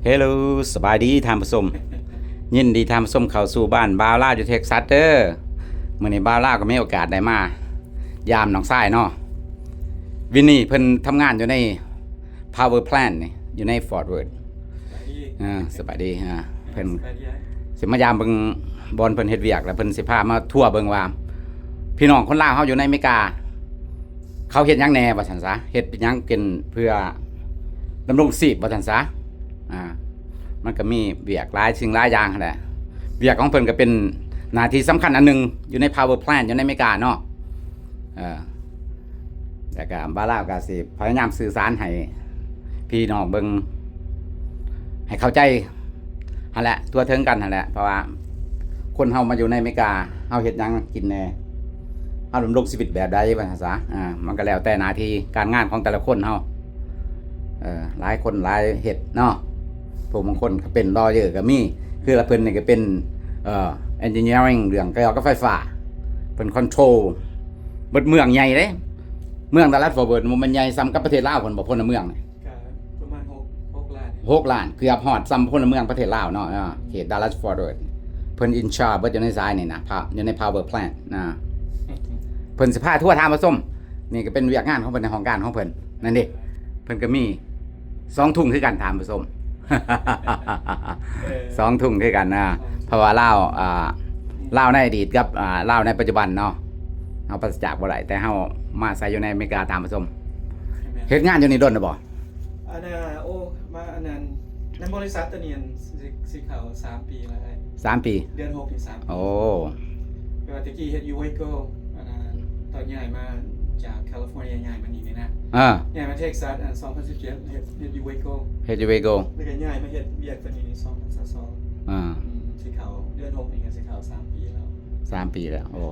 ເຮລໂລ ສະບາຍດີທ່ານຜູ້ຊົມ, ຍິນດີທ່ານຜູ້ຊົມເຂົ້າສູ່ບ້ານບ່າວລາວຢູ່ເທັກຊັສເດີ. ມື້ນີ້ບ່າວລາວກໍມີໂອກາດໄດ້ມາຢາມນ້ອງຊາຍເນາະ. ວິນນີເພິ່ນທຳງານຢູ່ໃນພາວເວີພລານນີ້ ຢູ່ໃນຟອດເວີດ. ເອີ ສະບາຍດີ. ເອີ ເພິ່ນ ສະບາຍດີ. ຊິມາຢາມເບິ່ງບ່ອນເພິ່ນເຮັດວຽກ ແລ້ວເພິ່ນຊິພາມາທົວເບິ່ງວ່າ ພີ່ນ້ອງຄົນລາວເຮົາຢູ່ໃນອາເມລິກາ ເຂົາເຮັດຫຍັງແດ່ວ່າຊັ້ນຊະ, ເຮັດຫຍັງກິນເພື່ອດຳລົງຊີບວ່າຊັ້ນຊະ. ອ່າ ມັນກໍມີວຽກຫຼາຍສິ່ງຫຼາຍຢ່າງຫັ້ນແຫຼະ. ວຽກຂອງເພິ່ນກໍເປັນໜ້າທີ່ສຳຄັນອັນໜຶ່ງຢູ່ໃນພາວເວີພລານ ຢູ່ໃນອາເມລິກາເນາະ. ເອີ ແລ້ວກໍບ່າວລາວກໍຊິພະຍາຍາມສື່ສານໃຫ້ພີ່ນ້ອງເບິ່ງ ໃຫ້ເຂົ້າໃຈຫັ້ນແຫຼະ ທົ່ວເຖິງກັນຫັ້ນແຫຼະ. ເພາະວ່າຄົນເຮົາມາຢູ່ໃນອາເມລິກາ ເຮົາເຮັດຫຍັງກິນແດ່ ເຮົາດຳລົງຊີວິດແບບໃດວ່າຊັ້ນຊະ. ອ່າ ມັນກໍແລ້ວແຕ່ໜ້າທີ່ການງານຂອງແຕ່ລະຄົນເຮົາ. ເອີ ຫຼາຍຄົນຫຼາຍເຮັດເນາະ, ພວກບາງຄົນກໍເປັນ lawyer ກໍມີ. ຄືລະເພິ່ນນີ້ກໍເປັນ ເອີ engineering ເລື່ອງກ່ຽວກັບໄຟຟ້າ, ເພິ່ນ control ເບິດເມືອງໃຫຍ່ເດ້. ເມືອງ Dallas Fort Worth ມັນໃຫຍ່ສ່ຳກັບປະເທດລາວພຸ້ນບໍ່ ພົນລະເມືອງນີ້? ກໍປະມານຫົກ ຫົກລ້ານ ຫົກລ້ານ ເກືອບຮອດສ່ຳພົນລະເມືອງປະເທດລາວເນາະ. ເອີ ເຂດ Dallas Fort Worth ເພິ່ນ in charge ເບິດຢູ່ໃນສາຍນີ້ນະ ພາ ຢູ່ໃນ power plant ນະ. ເພິ່ນຊິພາທົວທ່ານຜູ້ຊົມ. ນີ້ກໍເປັນວຽກງານຂອງເພິ່ນໃນຫ້ອງການຂອງເພິ່ນນັ້ນເດ້. ເພິ່ນກໍມີສອງທຸງຄືກັນທ່ານຜູ້ຊົມ, ເອີ ສອງທຸງຄືກັນນະ. ເອີ ເພາະວ່າລາວ ອ່າ ລາວໃນອະດີດກັບ ອ່າ ລາວໃນປັດຈຸບັນເນາະ ເຮົາປາສະຈາກບໍ່ໄດ້, ແຕ່ເຮົາມາໃຊ້ຢູ່ໃນອາເມລິກາທ່ານຜູ້ຊົມ. ແມ່ນ. ເຮັດງານຢູ່ນີ້ດົນແລ້ວບໍ່? ອັນນ່າ ໂອ້ ມາອັນນັ້ນ ໃນບໍລິສັດໂຕນີ້ ອັນ ຊິ ຊິເຂົ້າສາມປີແລ້ວ. ສາມປີ? ເດືອນຫົກນີ້ສາມປີ. ໂອ້ ແປວ່າແຕ່ກີ້ເຮັດຢູ່ Waco ອັນນ່າ ຕອນຍ້າຍມາຈາກ California ຍ້າຍມານີ້ນີ້ນະ. ອ່າ ຍ້າຍມາ Texas ອັນ ສອງພັນສິບເຈັດ ເຮັດ ເຮັດຢູ່ Waco ເຮັດຢູ່ Waco ແລ້ວກໍຍ້າຍມາເຮັດວຽກໂຕນີ້ ສອງພັນຊາວສອງ. ອ່າ ອືມ ຊິເຂົ້າເດືອນຫົກນີ້ກໍຊິເຂົ້າສາມປີແລ້ວ. ສາມປີແລ້ວ. ໂອ້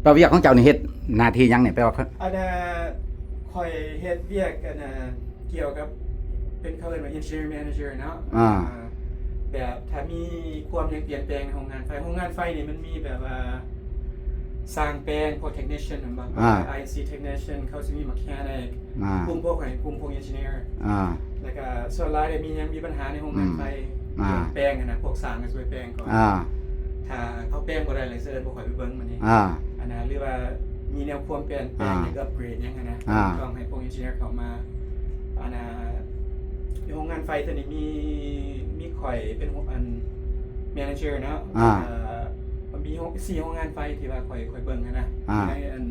ແປວ່າວຽກຂອງເຈົ້ານີ້ເຮັດໜ້າທີ່ຫຍັງນີ້? ແປວ່າ ອັນນ່າ ຂ້ອຍເຮັດວຽກ ອັນນ່າ ກ່ຽວກັບ ເປັນ ເຂົາເອີ້ນວ່າ engineering manager ເນາະ. ອ່າ ອ່າ ແບບຖ້າມີຄວາມຫຍັງປ່ຽນແປງໃນໂຮງງານໄຟ, ໂຮງງານໄຟນີ້ມັນມີແບບວ່າ ສ້າງແປງ ພວກ technician ແມ່ນບໍ່? ອ່າ ໄອ ເອັນ ຊີ technician ເຂົາຊິມີ mechanic ອ່າ ກຸ່ມພວກ ກຸ່ມພວກ engineer ອ່າ ແລ້ວກໍສ່ວນຫຼາຍໄດ້ມີຫຍັງ ມີບັນຫາໃນໂຮງງານໄຟ ອືມ ອ່າ ເລື່ອງແປງຫັ້ນນະ, ພວກຊ່າງກໍຊ່ວຍແປງກ່ອນ. ອ່າ ຖ້າເຂົາແປງບໍ່ໄດ້ ແລ້ວເອີ້ນພວກຂ້ອຍໄປເບິ່ງບັດນີ້. ອ່າ ອັນນ່າ ຫຼືວ່າມີແນວຄວາມປ່ຽນແປງ ອ່າ ຢາກ upgrade ຫຍັງຫັ້ນນະ ອ່າ ຕ້ອງໃຫ້ພວກ engineer ເຂົ້າມາ. ອັນນ່າ ຢູ່ໂຮງງານໄຟໂຕນີ້ມີ ມີຂ້ອຍເປັນຫົວ ອັນ manager ເນາະ. ອ່າ ແລ້ວກໍມີຫົກ ສີ່ໂຮງງານໄຟທີ່ວ່າຂ້ອຍ ຂ້ອຍເບິ່ງຫັ້ນນະ ອ່າ ໃນ ອັນ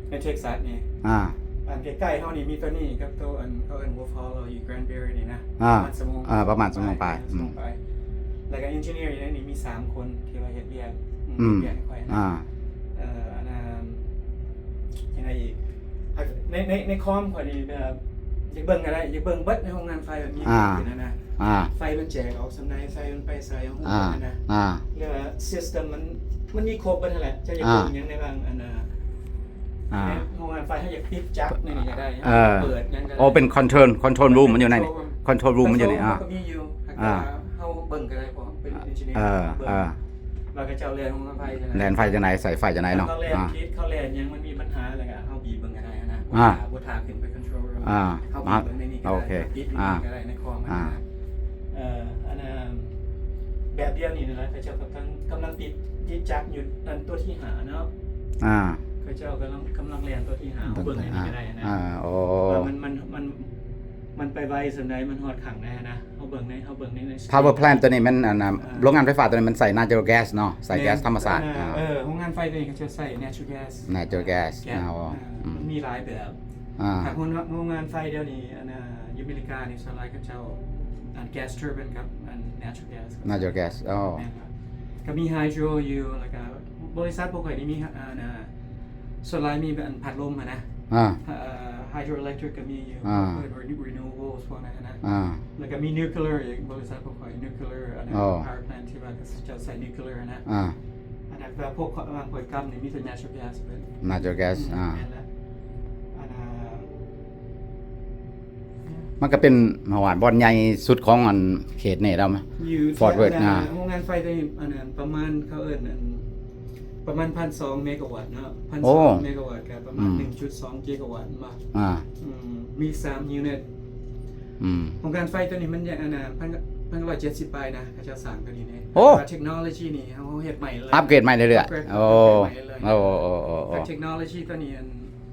ໃນ Texas ນີ້. ອ່າ ອັນໃກ້ໆເຮົານີ້ມີໂຕນີ້ກັບໂຕ ອັນ ເຂົາເອີ້ນ Wolf Hollow ຢູ່ Granbury ນີ້ນະ. ອ່າ ປະມານຊົ່ວໂມງ ອ່າ ປະມານຊົ່ວໂມງປາຍ ປາຍ ອືມ ຊົ່ວໂມງປາຍ. ແລ້ວກໍ engineer ຢູ່ໃນນີ້ມີສາມຄົນທີ່ວ່າເຮັດວຽກ ອືມ ເຮັດວຽກໃຫ້ຂ້ອຍນະ. ອ່າ ເອີ ອັນນັ້ນ ຈັ່ງໃດອີກ ໃນ ໃນ ໃນຄອມຂ້ອຍນີ້ແບບ ຢາກເບິ່ງກໍໄດ້ ຢາກເບິ່ງເບິດໃນໂຮງງານໄຟ ແບບມີ ອ່າ ເກີດຂຶ້ນຫັ້ນນະ. ອ່າ ໄຟມັນແຈກອອກສ່ຳໃດ ໄຟມັນໄປໃສ ຮູ້ ອ່າ ຫັ້ນນະ. ອ່າ ຫຼືວ່າ system ມັນ ມັນມີຄົບເບິດຫັ້ນແຫຼະ. ເຈົ້າຢາກ ອ່າ ເບິ່ງຫຍັງໃນບາງອັນນະ ອ່າ ໃນໂຮງງານໄຟ ເຮົາຢາກປິດຈັກໃນນີ້ກໍໄດ້ ເອີ ເປີດຫຍັງກໍໄດ້. ໂອ້ ເປັນ control control room ມັນຢູ່ໃນນີ້ control room ມັນຢູ່ນີ້. ອ່າ ກໍມີຢູ່ ອ່າ ເຮົາເບິ່ງກໍໄດ້ ເພາະເຮົາເປັນ engineer ເອີ ເບິ່ງ ເອີ ວ່າເຂົາເຈົ້າແລ່ນໂຮງງານໄຟຈັ່ງໃດ ແລ່ນໄຟຈັ່ງໃດ ໃສ່ໄຟຈັ່ງໃດເນາະ. ເຂົາແລ່ນ ອ່າ ຜິດ ເຂົາແລ່ນຫຍັງ ມັນມີບັນຫາ ແລ້ວກໍເຮົາບີບເບິ່ງກໍໄດ້ຫັ້ນນະ. ອ່າ ບໍ່ຖ້າ ບໍ່ຖ້າຂຶ້ນໄປ control room ອ່າ ເຮົາບີບເບິ່ງໃນນີ້ກໍໄດ້ ໂອເຄ ປິດໃນນີ້ກໍໄດ້ ອ່າ ໃນຄອມຫັ້ນນະ. ອ່າ ເອີ ອັນນັ້ນ ແບບດຽວນີ້ແຫຼະ ເຂົາເຈົ້າກຳລັງ ກຳລັງຕິດ ຕິດຈັກຢູ່ ອັນຕົວທີຫ້າເນາະ. ອ່າ ເຂົາເຈົ້າກຳລັງ ກຳລັງແລ່ນຕົວທີຫ້າ ເບິ່ງໃນນີ້ກໍໄດ້ນະ. ອ່າ ໂອ້ ວ່າມັນ ມັນ ມັນ ມັນໄປໄວສ່ຳໃດ ມັນຮອດຄັ້ງໃດນະ ເຮົາເບິ່ງໃນ ເຮົາເບິ່ງໃນ ໃນ power plant ຕົວນີ້ມັນ ອັນນ່າ ອ່າ ໂຮງງານໄຟຟ້າຕົວນີ້ມັນໃຊ້ natural gas ເນາະ ໃຊ້ແກັສທຳມະຊາດ. ແມ່ນ ອ່າ ເອີ ໂຮງງານໄຟຕົວນີ້ເຂົາເຈົ້າໃຊ້ natural gas ນາຈູຣາແກັສ. ແກັສ ເອົາ ອ່າ ອືມ ມັນມີຫຼາຍແບບ. ອ່າ ຖ້າໂຮງ ໂຮງງານໄຟດຽວນີ້ ອັນນ່າ ຢູ່ອາເມລິການີ້ ສ່ວນຫຼາຍເຂົາເຈົ້າ ອັນ gas turbine ກັບ ອັນ natural gas ນາຈູຣາແກັສ. ອໍ ແມ່ນ ກໍມີ hydro ຢູ່ ແລ້ວກໍບໍລິສັດພວກຂ້ອຍນີ້ມີ ອັນນ່າ ສ່ວນຫຼາຍມີແບບ ອັນ ພັດລົມຫັ້ນນະ. ອ່າ ເອີ hydroelectric ກໍມີຢູ່ ອ່າ ເພິ່ນ renewables ພວກນັ້ນນະ. ອ່າ ແລ້ວກໍມີ nuclear ອີກ ບໍລິສັດພວກຂ້ອຍ nuclear ອັນນັ້ນ ອໍ power plant ທີ່ວ່າເຂົາເຈົ້າໃຊ້ nuclear ນະ. ອ່າ ອັນນັ້ນແຕ່ພວກ ພວກຂ້ອຍກຳນີ້ມີແຕ່ natural gas ເບິດ. natural gas ອ່າ ແມ່ນແລ້ວ ອັນນ່າ ມັນກໍເປັນ ເພາະວ່າບ່ອນໃຫຍ່ສຸດຂອງອັນເຂດນີ້ແລ້ວ ຢູ່ Fort Worth ນະ. ໂຮງງານໄຟໂຕນີ້ ອັນນັ້ນ ປະມານ ເຂົາເອີ້ນ ອັນ ປະມານ ພັນສອງ ເມກາວັດເນາະ ພັນສອງ ໂອ້ ເມກາວັດ ກໍປະມານ ອືມ ໜຶ່ງຈຸດສອງ ກິກາວັດ ແມ່ນບໍ່? ອ່າ ອືມ ມີສາມ unit ອືມ ໂຮງງານໄຟຕົວນີ້ມັນຍັງອັນນ່າ ພັນ ພັນເກົ້າຮ້ອຍເຈັດສິບປາຍນະ ເຂົາເຈົ້າສ້າງຕົວນີ້ເດ້ ໂອ້ ແຕ່ວ່າເທັກໂນໂລຢີນີ້ເຮົາເຮັດໃໝ່ເລີຍ ອັບເກຣດໃໝ່ເລື້ອຍໆ ໂອ້ ໂອ້ ໂອ້ ໂອ້ ແຕ່ເທັກໂນໂລຢີຕົວນີ້ອັນ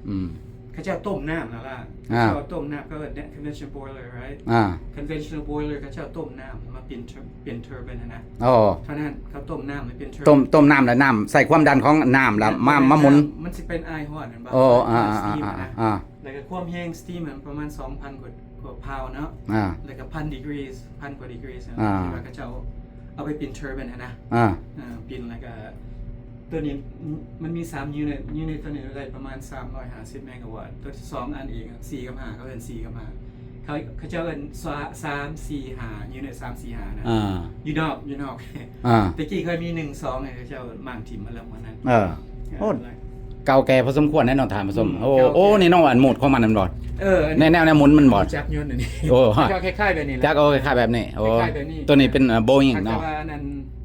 ອືມ ເຂົາເຈົ້າຕົ້ມນ້ຳແລ້ວລະ ອ່າ ເຂົາເຈົ້າຕົ້ມນ້ຳ ເຂົາເອີ້ນ conventional boiler right ອ່າ conventional boiler ເຂົາເຈົ້າຕົ້ມນ້ຳມາປິ່ນ ເຕີ ປິ່ນເຕີບິນຫັ້ນນະ ໂອ້ ເທົ່ານັ້ນ ເຂົາຕົ້ມນ້ຳໃຫ້ເປັນເຕີບິນ ຕົ້ມ ຕົ້ມນ້ຳແລ້ວ ນ້ຳ ໃສ່ຄວາມດັນຂອງນ້ຳແລ້ວ ມາ ມາໝູນ ມັນຊິເປັນອາຍຮ້ອນແມ່ນບໍ່? ໂອ້ ອ່າ ເປັນສະຕີມຫັ້ນນະ ອ່າ ແລ້ວກໍຄວາມແຮງສະຕີມມັນປະມານສອງພັນກວ່າ ກວ່າພາວເນາະ ອ່າ ແລ້ວກໍພັນດີກຣີ ພັນກວ່າດີກຣີ ອ່າ ທີ່ວ່າເຂົາເຈົ້າເອົາໄປປິ່ນເຕີບິນຫັ້ນນະ ອ່າ ເອີ ປິ່ນ ແລ້ວກໍຕົວນີ້ ມັນມີສາມຢູນິດ ຢູນິດຕົວນີ້ໄດ້ປະມານສາມຮ້ອຍຫ້າສິບເມກາວັດ ຕົວທີ່ສອງອັນອີກສີ່ກັບຫ້າ ເຂົາເອີ້ນສີ່ກັບຫ້າ ເຂົາ ເຂົາເຈົ້າເອີ້ນສາມສີ່ຫ້າ ຢູນິດສາມສີ່ຫ້ານະ ອ່າ ຢູ່ນອກ ຢູ່ນອກ ອ່າ ແຕ່ກີ້ເຄີຍມີໜຶ່ງສອງ ເຂົາເຈົ້າມ້າງຖິ້ມໝົດແລ້ວໝົດນັ້ນ ເອີ ເອີ ໂອ້ ເກົ່າແກ່ພໍສົມຄວນແນ່ເນາະທ່ານຜູ້ຊົມ ອືມ ໂອ້ ເກົ່າແກ່ ໂອ້ ນີ້ນ້ອງອັນໝູນຂອງມັນແມ່ນບໍ່? ເອີ ໃນແນວ ແນວໝູນມັນບໍ່? ຈັກຍົນອັນນີ້ ໂອ້ ຈັກກໍຄ້າຍໆແບບນີ້ແຫຼະ ຈັກກໍຄ້າຍໆແບບນີ້ ໂອ້ ຄ້າຍໆແບບນີ້ ຕົວນີ້ເປັນ ເອີ ໂບອິງເນາະ ແຕ່ວ່າອັນນັ້ນ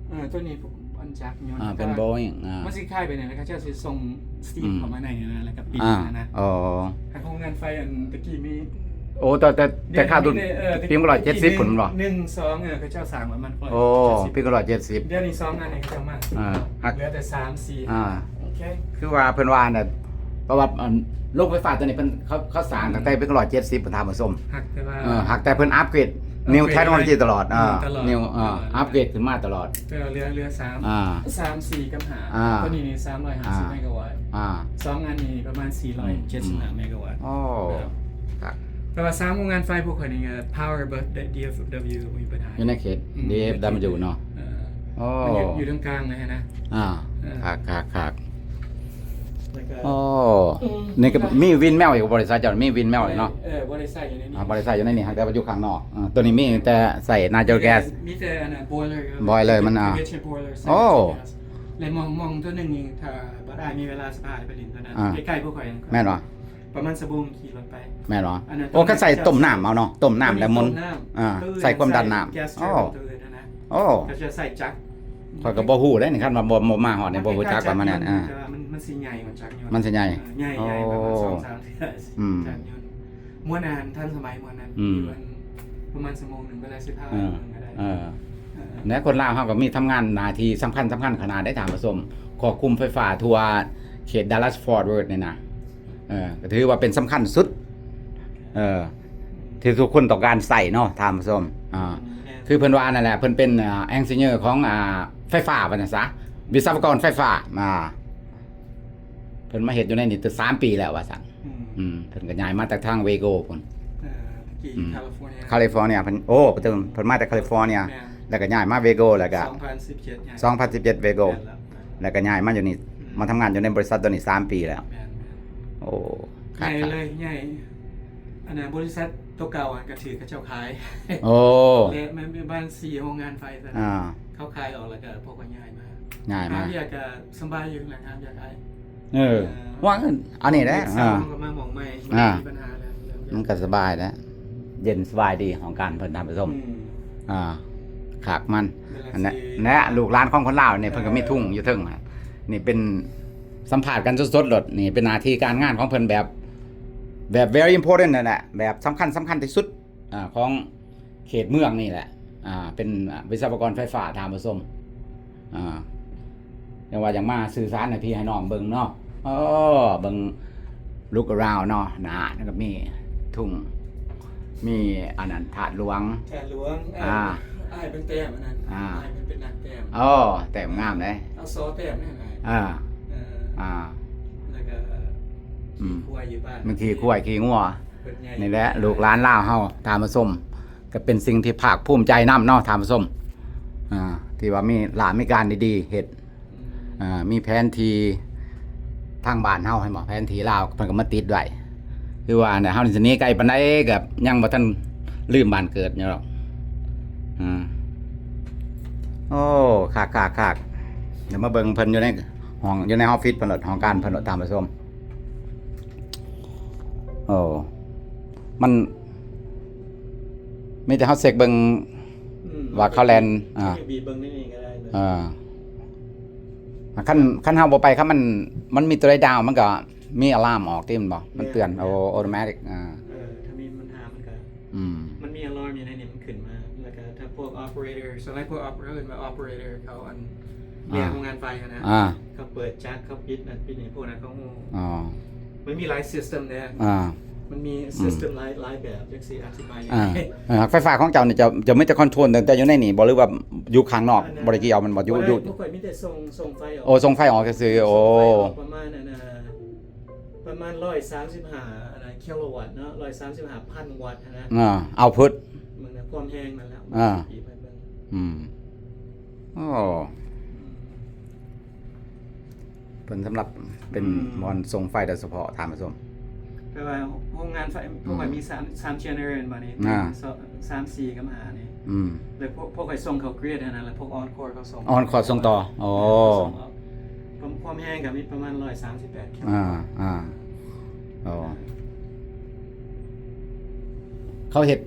ເອີ ຕົວນີ້ ອັນຈັກຍົນ ອ່າ ເປັນໂບອິງ ອ່າ ມັນຊິຄ້າຍໄປນີ້ ແລ້ວເຂົາເຈົ້າຊິສົ່ງສະຕີມ ອືມ ເຂົ້າມາໃນນີ້ນະ ແລ້ວກໍປິ່ນ ອ່າ ນະ ອໍ ທາງໂຮງງານໄຟອັນຕະກີ້ມີ ໂອ້ ແຕ່ ແຕ່ ແຕ່ຄາວດຸນ ເອີ ປີໜຶ່ງຮ້ອຍເຈັດສິບພຸ້ນບໍ່? ໜຶ່ງສອງ ເອີ ເຂົາເຈົ້າສ້າງປະມານ ອໍ ປີໜຶ່ງຮ້ອຍເຈັດສິບ ດຽວນີ້ສອງອັນນີ້ເຂົາເຈົ້າມາ ອ່າ ເຫຼືອແຕ່ສາມສີ່ ອ່າ ໂອເຄ ຄືວ່າເພິ່ນວ່ານັ້ນ ເພາະວ່າອັນໂຮງໄຟຟ້າຕົວນີ້ເພິ່ນ ເຂົາ ເຂົາສ້າງຕັ້ງແຕ່ປີໜຶ່ງຮ້ອຍເຈັດສິບພຸ້ນທ່ານຜູ້ຊົມ ຫາກແຕ່ວ່າ ເອີ ຫາກແຕ່ເພິ່ນອັບເກຣດ ເອີ ນິວເທກໂນໂລຢີຕະຫຼອດ ເອີ ນິວ ເອີ ອັບເກຣດຂຶ້ນມາຕະຫຼອດ ເຫຼືອ ເຫຼືອສາມ ອ່າ ສາມສີ່ກັບຫ້າ ອ່າ ຕົວນີ້ນີ້ສາມຮ້ອຍຫ້າສິບ ອ່າ ເມກາວັດ ອ່າ ສອງອັນນີ້ປະມານສີ່ຮ້ອຍເຈັດສິບຫ້າ ອືມ ເມກາວັດ ໂອ້ ແມ່ນບໍ່? ຄັກ ແຕ່ວ່າສາມໂຮງງານໄຟພວກຂ້ອຍນີ້ກໍ power ເບິດ ດີເອັຟດັບເບິນຢູ ບໍ່ມີບັນຫາ ຢູ່ໃນເຂດ ອືມ ດີເອັຟດັບເບິນຢູເນາະ ເອີ ໂອ້ ມັນຢູ່ ຢູ່ທາງກາງເລີຍຫັ້ນນະ ອ່າ ເອີ ຄັກໆໆ ແລ້ວກໍ ໂອ້ ອືມ ນີ້ກໍມີວິນແມວອີກ ບໍລິສັດເຈົ້າມີວິນແມວອີກເນາະ ເອີ ບໍ່ໄດ້ໃຊ້ຢູ່ໃນນີ້ ອ່າ ບໍ່ໄດ້ໃຊ້ຢູ່ໃນນີ້ ຫາກແຕ່ວ່າຢູ່ຂ້າງນອກ ເອີ ຕົວນີ້ມີແຕ່ໃຊ້ natural gas ມີແຕ່ອັນນັ້ນ boiler ເອີ boiler ມັນ ອ່າ conventional boiler ໂອ້ ແລະ ໝ່ອງ ໝ່ອງຕົວໜຶ່ງນີ້ ຖ້າບາດອ້າຍມີເວລາ ສະພາໄປຫຼິ້ນຕົວນັ້ນ ອ່າ ໃກ້ໆພວກຂ້ອຍ ແມ່ນບໍ່? ປະມານຊົ່ວໂມງຂີ່ລົດໄປ ແມ່ນບໍ່? ອັນນັ້ນ ໂອ້ ກໍໃຊ້ຕົ້ມນ້ຳເອົາເນາະ ຕົ້ມນ້ຳແລ້ວໝູນ ອ່າ ໃຊ້ຄວາມດັນນ້ຳ ໂອ້ ໂອ້ ກໍຈະໃຊ້ຈັກ ຂ້ອຍກໍບໍ່ຮູ້ເດ້ນີ້ ຄັນວ່າບໍ່ ບໍ່ມາຮອດນີ້ ບໍ່ຮູ້ຈັກວ່າມັນນັ້ນ ອ່າ ມັນ ມັນຊິໃຫຍ່ກວ່າຈັກຍົນ ມັນຊິໃຫຍ່ ເອີ ໃຫຍ່ ໂອ້ ໃຫຍ່ປະມານສອງສາມເທື່ອ ອືມ ຈັກຍົນ ມ້ວນອັນທັນສະໄໝ ມ້ວນອັນ ອືມ ຢູ່ອັນປະມານຊົ່ວໂມງໜຶ່ງກໍໄດ້ ສິບຫ້າ ເອີ ນາທີກໍໄດ້ ເອີ ເອີ ແລະ ຄົນລາວເຮົາກໍມີທຳງານໜ້າທີ່ສຳຄັນ ສຳຄັນຂະໜາດໃດທ່ານຜູ້ຊົມ ຄວບຄຸມໄຟຟ້າທົ່ວເຂດ Dallas Fort Worth ນີ້ນະ ເອີ ກໍຖືວ່າເປັນສຳຄັນສຸດ ເອີ ທີ່ທຸກຄົນຕ້ອງການໃຊ້ເນາະທ່ານຜູ້ຊົມ ອ່າ ອືມ ແມ່ນ ຄືເພິ່ນວ່ານັ້ນແຫຼະ ເພິ່ນເປັນ ອ່າ ເອັນຈິເນຍຂອງ ອ່າ ໄຟຟ້າວ່າຊັ້ນຊະ ວິສະວະກອນໄຟຟ້າ ອ່າ ເພິ່ນມາເຮັດຢູ່ໃນນີ້ຕັ້ງສາມປີແລ້ວວ່າຊັ້ນ ອືມ ອືມ ເພິ່ນກໍຍ້າຍມາຈາກທາງ Waco ພຸ້ນ ເອີ ຕະກີ້ ອືມ California California ເພິ່ນ ໂອ້ ເພິ່ນ ເພິ່ນມາຈາກ California ແມ່ນ ແລ້ວກໍຍ້າຍມາ Waco ແລ້ວກໍ ສອງພັນສິບເຈັດ ຍ້າຍ ສອງພັນສິບເຈັດ Waco ແມ່ນແລ້ວ ແລ້ວກໍຍ້າຍມາຢູ່ນີ້ ອືມ ມາທຳງານຢູ່ໃນບໍລິສັດຕົວນີ້ສາມປີແລ້ວ ແມ່ນໆ ໂອ້ ໃຫຍ່ເລີຍ ໃຫຍ່ ອັນນັ້ນ ບໍລິສັດຕົວເກົ່າຫັ້ນກໍຖືກເຂົາເຈົ້າຂາຍ ໂອ້ ແລະ ແມ່ນ ແມ່ນບ້ານສີ່ໂຮງງານໄຟເທົ່ານັ້ນ ອ່າ ເຂົາຂາຍອອກແລ້ວກໍພວກຂ້ອຍຍ້າຍມາ ຍ້າຍມາ ຫາວຽກກໍສຳບາຍຢູ່ ແລ້ວຫາວຽກໄດ້ ເອີ ເອີ ວ່າອັນນີ້ແຫຼະ ເອີ ເຮົາກໍມາໝ່ອງໃໝ່ ອ່າ ບໍ່ໄດ້ມີບັນຫາແລ້ວ ມັນກໍສະບາຍແລ້ວ ເຢັນສະບາຍດີຫ້ອງການເພິ່ນທ່ານຜູ້ຊົມ ອືມ ອ່າ ຄັກມັນ ແລະ ລູກຫຼານຂອງຄົນລາວນີ້ ເອີ ເພິ່ນກໍມີທຸງຢູ່ເທິງ ນີ້ເປັນສຳພາດກັນສົດໆໂລດ ນີ້ເປັນໜ້າທີ່ການງານຂອງເພິ່ນແບບ ແບບ very important ນັ້ນແຫຼະ ແບບສຳຄັນ ສຳຄັນທີ່ສຸດ ອ່າ ຂອງເຂດເມືອງນີ້ແຫຼະ ອ່າ ເປັນ ອ່າ ວິສະວະກອນໄຟຟ້າທ່ານຜູ້ຊົມ ອ່າ ຈັ່ງວ່າຢາກມາສື່ສານໃຫ້ພີ່ໃຫ້ນ້ອງເບິ່ງເນາະ ເອີ ເບິ່ງ look around ເນາະ ນະ ແລ້ວກໍມີທຸງ ມີອັນນັ້ນ ທາດຫຼວງ ທາດຫຼວງ ອ່າ ອ້າຍເບິ່ງແຕ້ມອັນນັ້ນ ອ່າ ອ້າຍເພິ່ນເປັນນັກແຕ້ມ ໂອ້ ແຕ້ມງາມເດ້ ເອົາຊໍແຕ້ມແມ່ນ ອ່າ ເອີ ອ່າ ແລ້ວກໍ ອືມ ຂີ່ຄວາຍຢູ່ບ້ານ ມັນຂີ່ຄວາຍຂີ່ງົວ ເພິ່ນໃຫຍ່ ນີ້ແຫຼະ ລູກຫຼານລາວເຮົາ ທ່ານຜູ້ຊົມ ກໍເປັນສິ່ງທີ່ພາກພູມໃຈນຳເນາະ ທ່ານຜູ້ຊົມ ອ່າ ທີ່ວ່າມີລາວມີການດີໆເຮັດ ອືມ ອ່າ ມີແຜນທີ່ທາງບ້ານເຮົາ ເຫັນບໍ່ ແຜນທີ່ລາວ ເພິ່ນກໍມາຕິດໄວ້ ຄືວ່າເຮົານີ້ຊິໜີໄກປານໃດກໍຍັງບໍ່ທັນລືມບ້ານເກີດຢູ່ດອກ ອ່າ ໂອ້ ຄັກໆໆ ດຽວມາເບິ່ງເພິ່ນຢູ່ໃນຫ້ອງ ຢູ່ໃນອອບຟິດເພິ່ນໂລດ ຫ້ອງການເພິ່ນໂລດ ທ່ານຜູ້ຊົມ ໂອ້ ມັນ ມີແຕ່ເຮົາເຊັກເບິ່ງ ອືມ ວ່າເຂົາແລ່ນ ອ່າ ບີບເບິ່ງໃນນີ້ກໍໄດ້ເລີຍ ອ່າ ຄັນ ຄັນເຮົາບໍ່ໄປ ຄັນມັນ ມັນມີຕົວໃດດາວ ມັນກໍມີອາລາມອອກຕິ ແມ່ນບໍ່? ມັນເຕືອນ ແມ່ນ ໂອ້ ອໍໂຕແມຕິກ ອ່າ ເອີ ຖ້າມີບັນຫາມັນກໍ ອືມ ມັນມີ ຢູ່ໃນນີ້ມັນຂຶ້ນມາ ແລ້ວກໍຖ້າພວກ operator ສ່ວນຫຼາຍພວກ oper- ເອີ້ນວ່າ operator ເຂົາອັນ ອ່າ ເລື່ອງໂຮງງານໄຟຫັ້ນນະ ອ່າ ເຂົາເປີດຈັກ ເຂົາປິດນັ້ນປິດນີ້ ພວກນັ້ນເຂົາຮູ້ ອໍ ມັນມີຫຼາຍ system ເດ້ ອ່າ ມັນມີ system ອືມ ຫຼາຍ ຫຼາຍແບບ ຈັກຊິອະທິບາຍຍັງ ອ່າ ໄງ ອ່າ ໄຟຟ້າຂອງເຈົ້ານີ້ ເຈົ້າ ເຈົ້າມີແຕ່ control ຕັ້ງແຕ່ຢູ່ໃນນີ້ບໍ່ ຫຼືວ່າຢູ່ຂ້າງນອກ ອັນນະ ບໍ່ໄດ້ກ່ຽວ ແມ່ນບໍ່? ຢູ່ ບໍ່ໄດ້ ຢູ່ ພວກຂ້ອຍມີແຕ່ສົ່ງ ສົ່ງໄຟອອກ ໂອ້ ສົ່ງໄຟອອກຊື່ໆ ໂອ້ ສົ່ງໄຟອອກປະມານອັນນະ ປະມານຮ້ອຍສາມສິບຫ້າ ອັນນະ ຄິໂລວັດເນາະ ຮ້ອຍສາມສິບຫ້າພັນວັດຫັ້ນນະ ອ່າ output ເບິ່ງນະ ຄວາມແຮງນັ້ນແຫຼະ ອ່າ ອືມ ໂອ້ ເພິ່ນສຳລັບເປັນ ອືມ ບ່ອນສົ່ງໄຟໂດຍສະເພາະ ທ່ານຜູ້ຊົມ. ແປວ່າໂຮງງານໄຟ ອືມ ພວກຂ້ອຍມີສາມ ສາມ generator ແມ່ນບໍ່ນີ້ ອ່າ ສອງ ສາມ ສີ່ ກັບ ຫ້າ ນີ້ ອືມ ແລ້ວພວກ ພວກຂ້ອຍສົ່ງເຂົ້າ grid ຫັ້ນນະ ແລ້ວພວກ OnCore ເຂົາສົ່ງ OnCore ສົ່ງຕໍ່ ເອີ ໂອ້ ເຂົາສົ່ງອອກ ຄວາມ ຄວາມແຮງກໍມີປະມານຮ້ອຍສາມສິບແປດ ໂຄ ອ່າ ອ່າ ອໍ ເຂົາເຮັດ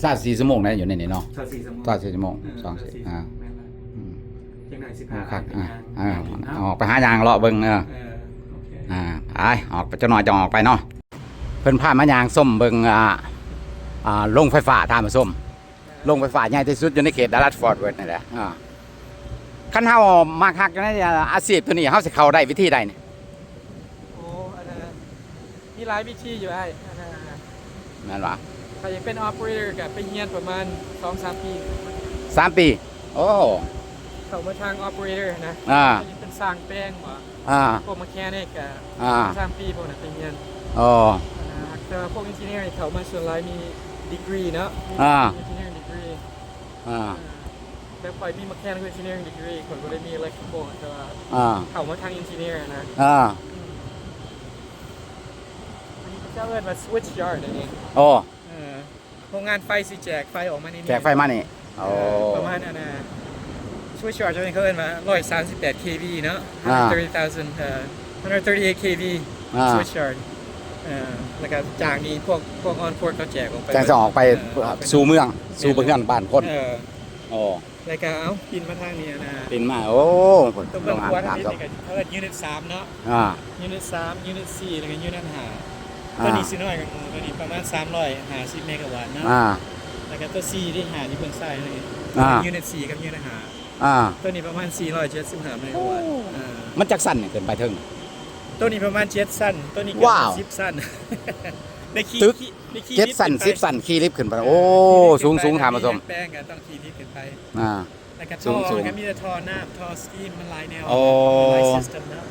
ຊາວສີ່ຊົ່ວໂມງໄດ້ຢູ່ໃນນີ້ເນາະ ຊາວສີ່ຊົ່ວໂມງ ຊາວສີ່ຊົ່ວໂມງ ເອີ ສອງ ສີ່ ອ່າ ແມ່ນລະ ອືມ ຈັ່ງໃດຊິພາ ໂອ້ ຄັກ ໄປ ອ່າ ຍ່າງ ອ່າ ເນາະ ອອກໄປຫາຍ່າງເລາະເບິ່ງ ເອີ ເອີ ໂອເຄ ອ່າ ໄປ ອອກໄປຈັກໜ່ອຍຈະອອກໄປເນາະ ເພິ່ນພາມາຍ່າງຊົມເບິ່ງ ອ່າ ອ່າ ໂຮງໄຟຟ້າ ທ່ານຜູ້ຊົມ ໂຮງໄຟຟ້າໃຫຍ່ທີ່ສຸດຢູ່ໃນເຂດ Dallas Fort Worth ນີ້ແຫຼະ ອ່າ ຄັນເຮົາມັກຮັກຢູ່ໃນອາຊີບໂຕນີ້ ເຮົາຊິເຂົ້າໄດ້ວິທີໃດນີ້? ໂອ້ ອັນນັ້ນ ມີຫຼາຍວິທີຢູ່ອ້າຍ ອັນນັ້ນ ແມ່ນຫວາ? ຖ້າຢາກເປັນ operator ກໍໄປຮຽນປະມານສອງສາມປີ ສາມປີ ໂອ້ ເຂົ້າມາທາງ operator ນະ ອ່າ ຖ້າຢາກເປັນຊ່າງແປງບໍ ອ່າ ພວກ mechanic ກໍ ອ່າ ສາມປີພວກນັ້ນໄປຮຽນ ອໍ ອ່າ ແຕ່ວ່າພວກ engineer ເຂົ້າມາສ່ວນຫຼາຍມີ degree ເນາະ ມີ ອ່າ engineering degree ອ່າ ແຕ່ຂ້ອຍມີ mechanical engineering degree ຂ້ອຍບໍ່ໄດ້ມີ electrical ແຕ່ວ່າ ອ່າ ເຂົ້າມາທາງ engineer ນະ ອ່າ ອືມ ອັນນີ້ເຂົາເຈົ້າເອີ້ນວ່າ switch yard ອັນນີ້ ອໍ ເອີ ໂຮງງານໄຟຊິແຈກໄຟອອກມານີ້ ແຈກໄຟມານີ້ ໂອ້ ເອີ ປະມານອັນນ່າ switch yard ຕົວນີ້ເຂົາເອີ້ນວ່າຮ້ອຍສາມສິບແປດ kV ເນາະ ອ່າ one hundred thirty thousand ເອີ one hundred thirty-eight kV ອ່າ switch yard ເອີ ແລ້ວກໍຈາກນີ້ພວກ ພວກ OnCore ເຂົາແຈກອອກໄປ ແຈກອອກໄປ ເອີ ສູ່ເມືອງ ແມ່ນ ສູ່ເຮືອນບ້ານຄົນ ເອີ ໂອ້ ແລ້ວກໍເອົາປິ່ນມາທາງນີ້ນະ ປິ່ນມາ ໂອ້ ຕົວເບື້ອງຂວາທາງນີ້ກໍເອີ້ນ unit ສາມເນາະ ອ່າ unit ສາມ unit ສີ່ ແລ້ວກໍ unit ຫ້າ ອ່າ ຕົວນີ້ຊິນ້ອຍກວ່າໝູ່ ຕົວນີ້ປະມານສາມຮ້ອຍຫ້າສິບເມກາວັດເນາະ ອ່າ ແລ້ວກໍຕົວສີ່ ທີ່ຫ້າ ທີ່ເບື້ອງຊ້າຍນີ້ ອ່າ unit ສີ່ ກັບ unit ຫ້າ ອ່າ ຕົວນີ້ປະມານສີ່ຮ້ອຍເຈັດສິບຫ້າເມກາວັດ ໂອ້ ເອີ ມັນຈັກຊັ້ນນີ້ຂຶ້ນໄປເທິງ? ຕົວນີ້ປະມານເຈັດຊັ້ນ ຕົວນີ້ເກືອບສິບຊັ້ນ ໄດ້ຂີ່ ໄດ້ຂີ່ ເຈັດຊັ້ນ ສິບຊັ້ນ ຂີ່ລິບຂຶ້ນໄປ ໂອ້ ສູງໆ ທ່ານຜູ້ຊົມ ແປງກໍຕ້ອງຂີ່ລິບຂຶ້ນໄປ ອ່າ ແລ້ວກໍ ສູງໆ ກໍມີແຕ່ທໍ່ນ້ຳ ທໍ່ steam ມັນຫຼາຍແນວ ໂອ້ ຫຼາຍ system ເນາະ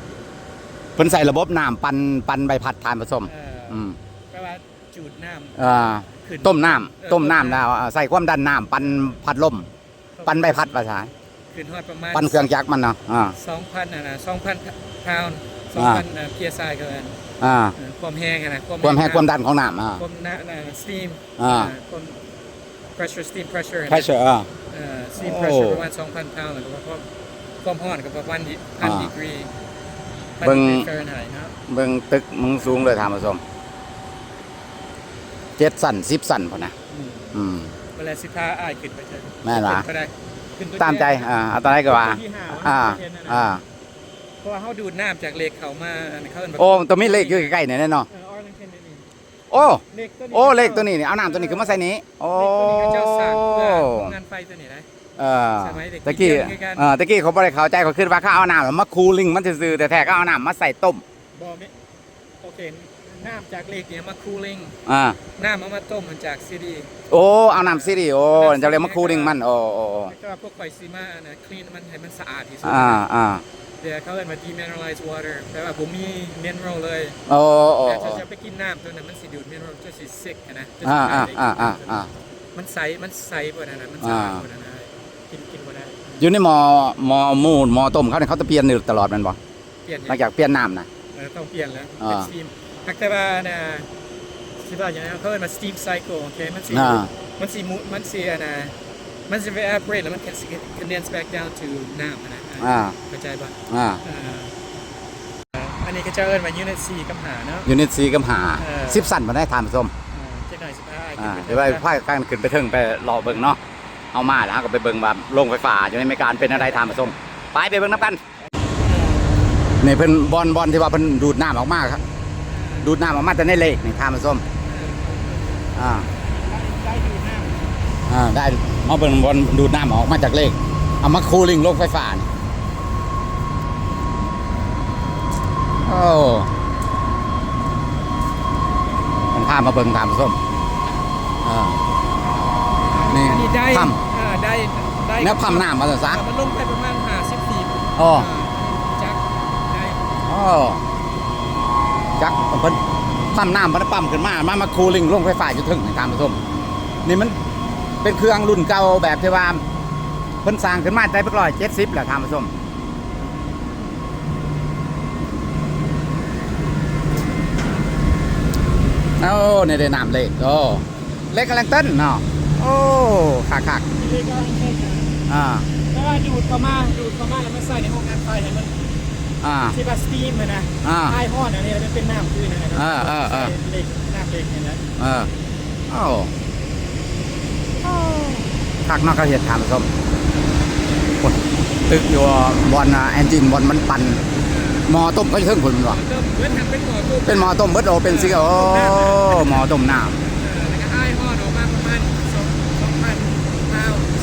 ເພິ່ນໃຊ້ລະບົບນ້ຳປັ່ນ ປັ່ນໃບພັດ ທ່ານຜູ້ຊົມ ເອີ ອືມ ແປວ່າຈູດນ້ຳ ອ່າ ຂຶ້ນ ຕົ້ມນ້ຳ ເອີ ຕົ້ມນ້ຳ ຕົ້ມນ້ຳ ແລ້ວໃຊ້ຄວາມດັນນ້ຳປັ່ນພັດລົມ ປັ່ນໃບພັດວ່າຊະ ຂຶ້ນຮອດປະມານ ປັ່ນເຄື່ອງຈັກມັນເນາະ ອ່າ ສອງພັນ ອັນນະ ສອງພັນ pound ອ່າ ສອງພັນ ເອີ psi ເຂົາເອີ້ນ ອ່າ ເອີ ຄວາມແຮງຫັ້ນນະ ຄວາມແຮງ ຄວາມແຮງ ນ້ຳ ຄວາມດັນຂອງນ້ຳ ອ່າ ຄວາມນະ steam ອ່າ ເອີ ຄວາມ pressure steam pressure ຫັ້ນນະ pressure ອ່າ ເອີ steam ໂອ້ pressure ປະມານສອງພັນ pound ແລ້ວກໍຄວາມ ຄວາມຮ້ອນກໍປະມານພັນ ອ່າ degree ພັນ ເບິ່ງ degree Fahrenheit ເນາະ ເບິ່ງຕຶກມັນສູງເລີຍທ່ານຜູ້ຊົມ ເຈັດຊັ້ນ ສິບຊັ້ນພຸ້ນນະ ອືມ ອືມ ເວລາຊິພາອ້າຍຂຶ້ນໄປເຖິງ ແມ່ນຫວາ? ຂຶ້ນໄປໄດ້ ຂຶ້ນໄປ ຕາມໃຈ ເອີ ເອົາຕົວໃດກໍວ່າ ຂຶ້ນໄປເຖິງທີ່ຫ້າຫວາ? ອ່າ ເຫັນຫັ້ນນະ ອ່າ ເພາະວ່າເຮົາດູດນ້ຳຈາກເລກເຂົ້າມາ ອັນເຂົາເອີ້ນວ່າ ໂອ້ ມັນຕ້ອງມີເລກຢູ່ໃກ້ໆນີ້ເນາະ ເອີ Arlington ນີ້ ໂອ້ ເລກຕົວນີ້ ໂອ້ ເລກຕົວນີ້ນີ້ ເອົານ້ຳຕົວນີ້ຂຶ້ນມາໃສ່ນີ້ ໂອ້ ເລກຕົວນີ້ເຂົາເຈົ້າສ້າງເພື່ອໂຮງງານໄຟຕົວນີ້ນະ ເອີ ສະໄໝແຕ່ກີ້ ເອີ ແຕ່ກີ້ເຂົາບໍ່ໄດ້ເຂົ້າໃຈ ເຂົາຄິດວ່າເຂົາເອົານ້ຳມາ cooling ມັນຊື່ໆ ແຕ່ແທ້ເຂົາເອົານ້ຳມາໃສ່ຕົ້ມ ບໍ່ແມ່ນ ໂອເຄ ນ້ຳຈາກເລກນີ້ມາ cooling ອ່າ ນ້ຳເອົາມາຕົ້ມມັນຈາກ city ໂອ້ ເອົານ້ຳ city ໂອ້ ຈາກເລກມາ cooling ມັນ ໂອ້ ໂອ້ ໂອ້ ແຕ່ວ່າພວກຂ້ອຍຊິມາ clean ມັນໃຫ້ມັນສະອາດທີ່ສຸດ ອ່າ ອ່າ ແຕ່ເຂົາເອີ້ນວ່າ demineralized water ແປວ່າບໍ່ມີ mineral ເລີຍ ໂອ້ ໂອ້ ແຕ່ຖ້າ ໂອ້ ຈະໄປກິນນ້ຳຕົວນັ້ນ ມັນຊິດູດ mineral ຈະຊິ sick ຫັ້ນນະ ອ່າ ອ່າ ອ່າ ອ່າ ມັນໃສ ມັນໃສບໍ່ນັ້ນນະ ມັນສະອາດ ອ່າ ບໍ່ນັ້ນນະ ກິນ ກິນບໍ່ໄດ້ ຢູ່ໃນໝໍ້ ໝໍ້ໝູ່ ໝໍ້ຕົ້ມເຂົານີ້ ເຂົາຈະປ່ຽນຢູ່ຕະຫຼອດແມ່ນບໍ່? ປ່ຽນ ຫຼັງຈາກປ່ຽນນ້ຳນະ ເອີ ຕ້ອງປ່ຽນແລ້ວ ອ່າ ເປັນ steam ຫາກແຕ່ວ່ານະ ຊິວ່າຫຍັງ ເຂົາເອີ້ນວ່າ steam cycle ໂອເຄ ມັນຊິ ອ່າ ມັນຊິໝູ ມັນຊິ ອັນນະ ມັນຊິ evaporate ແລ້ວມັນ condense back down to ນ້ຳຫັ້ນນະ ອ່າ ເຂົ້າໃຈບໍ່? ອ່າ ເອີ ອັນນີ້ເຂົາເຈົ້າເອີ້ນວ່າ unit ສີ່ ກັບ ຫ້າ ເນາະ unit ສີ່ ກັບ ຫ້າ ເອີ ສິບຊັ້ນພຸ້ນໃດ໋ທ່ານຜູ້ຊົມ ເອີ ຈັກໜ້ອຍຊິພາ ອ່າ ຂຶ້ນໄປ ດຽວໄປພາກັນຂຶ້ນໄປເທິງໄປເລາະເບິ່ງເນາະ ເຮົາມາແລ້ວເຮົາກໍໄປເບິ່ງວ່າໂຮງໄຟຟ້າຢູ່ໃນອາເມລິກາເປັນແນວໃດທ່ານຜູ້ຊົມ ໄປ ໄປເບິ່ງນຳກັນ. ນີ້ເພິ່ນ ບ່ອນ ບ່ອນທີ່ວ່າເພິ່ນດູດນ້ຳອອກມາ ດູດນ້ຳອອກມາແຕ່ໃນເລກນີ້ທ່ານຜູ້ຊົມ ອ່າ ໄດ້ ໄດ້ດູດນ້ຳ ໄດ້ ມາເບິ່ງບ່ອນດູດນ້ຳອອກມາຈາກເລກ ເອົາມາຄູລິງໂຮງໄຟຟ້ານີ້. ໂອ້ ມັນພາມາເບິ່ງທ່ານຜູ້ຊົມ. ເອີ ນີ້ ອັນນີ້ໄດ້ ພຳ ເອີ ໄດ້ ໄດ້ ແນວພຳນ້ຳວ່າຊັ້ນຊະ. ເອີ ມັນລົງໄປປະມານຫ້າສິບຟີດ. ອໍ ເອີ ຈັກໄດ້ ອໍ ຈັກເພິ່ນພຳນ້ຳ ເພິ່ນພຳຂຶ້ນມາ ມາ ມາຄູລິງໂຮງໄຟຟ້າຢູ່ເທິງນີ້ທ່ານຜູ້ຊົມ. ນີ້ມັນເປັນເຄື່ອງລຸ້ນເກົ່າ ແບບທີ່ວ່າເພິ່ນສ້າງຂຶ້ນມາແຕ່ເປັນຮ້ອຍເຈັດສິບແຫຼະທ່ານຜູ້ຊົມ. ໂອ້ ນີ້ໄດ້ນ້ຳເລກ ໂອ້ ເລກກາແລັງຕັນເນາະ. ໂອ້ ຄັກໆ ເລກກາແລັງຕັນນະ. ອ່າ ແຕ່ວ່າດູດເຂົ້າມາ ດູດເຂົ້າມາແລ້ວມາໃສ່ໃນໂຮງງານໄຟໃຫ້ມັນ ອ່າ ທີ່ວ່າສະຕີມຫັ້ນນະ ອ່າ ອາຍຮ້ອນອັນນີ້ ແລ້ວມັນເປັນນ້ຳຄືນຫັ້ນນະ. ເອີ ເອີ ເອີ ເລກ ນ້ຳເລກນີ້ແຫຼະ. ເອີ ໂອ້ ຄັກເນາະ ເຂົາເຮັດທ່ານຜູ້ຊົມ. ໂອ້ຍ ຕຶກຢູ່ບ່ອນ ອ່າ ເອັນຈິນ ບ່ອນມັນປັ່ນ ໝໍ້ຕົ້ມເຂົາຢູ່ເທິງພຸ້ນແມ່ນບໍ່? ເປັນໝໍ້ຕົ້ມ ເປັນໝໍ້ຕົ້ມເບິດ. ໂອ້ ເປັນຊິ ໂອ້ ໝໍ້ຕົ້ມນ້ຳ. ເອີ ແລ້ວກໍອາຍຮ້ອນອອກມາປະມານສອງ ສອງພັນ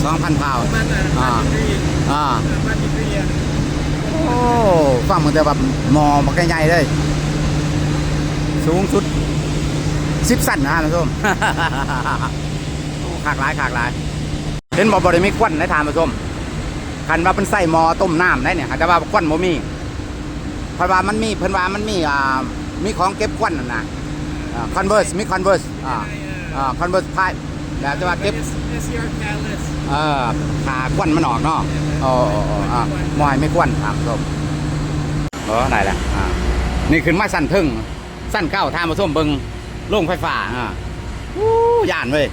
ສອງພັນ ປະມານ ອ່າ ອ່າ ປະມານ ອ່າ ປະມານດີກຣີ ອ່າ ປະມານດີກຣີ. ໂອ້ ຟັງເບິ່ງແຕ່ວ່າໝໍ້ບັກໃຫຍ່ໆເລີຍ ສູງສຸດສິບຊັ້ນນະທ່ານຜູ້ຊົມ. ໂອ້ ຄັກຫຼາຍ ຄັກຫຼາຍ. ເຫັນບໍ່ ບໍ່ໄດ້ມີຄວັນໃດທ່ານຜູ້ຊົມ. ຄັນວ່າເພິ່ນໃຊ້ໝໍ້ຕົ້ມນ້ຳໄດ໋ນີ້ ແຕ່ວ່າຄວັນບໍ່ມີ. ເພາະວ່າມັນມີ ເພິ່ນວ່າມັນມີ ອ່າ ມີຂອງເກັບຄວັນຫັ້ນນະ. ອ່າ ຄອນເວີສ ມີຄອນເວີສ ອ່າ ອ່າ ຄອນເວີສພາຍ ແລ້ວຈະວ່າເກັບ ເອີ ຖ້າຄວັນມັນອອກເນາະ. ໂອ້ ບໍ່ໃຫ້ມີຄວັນທ່ານຜູ້ຊົມ. ໂອ້ ໄດ້ແລ້ວ. ອ່າ ນີ້ຂຶ້ນມາຊັ້ນເທິງ ຊັ້ນເກົ້າ ທ່ານຜູ້ຊົມເບິ່ງໂຮງໄຟຟ້າ. ອ່າ ອູ້ ຢ້ານເວີຍ.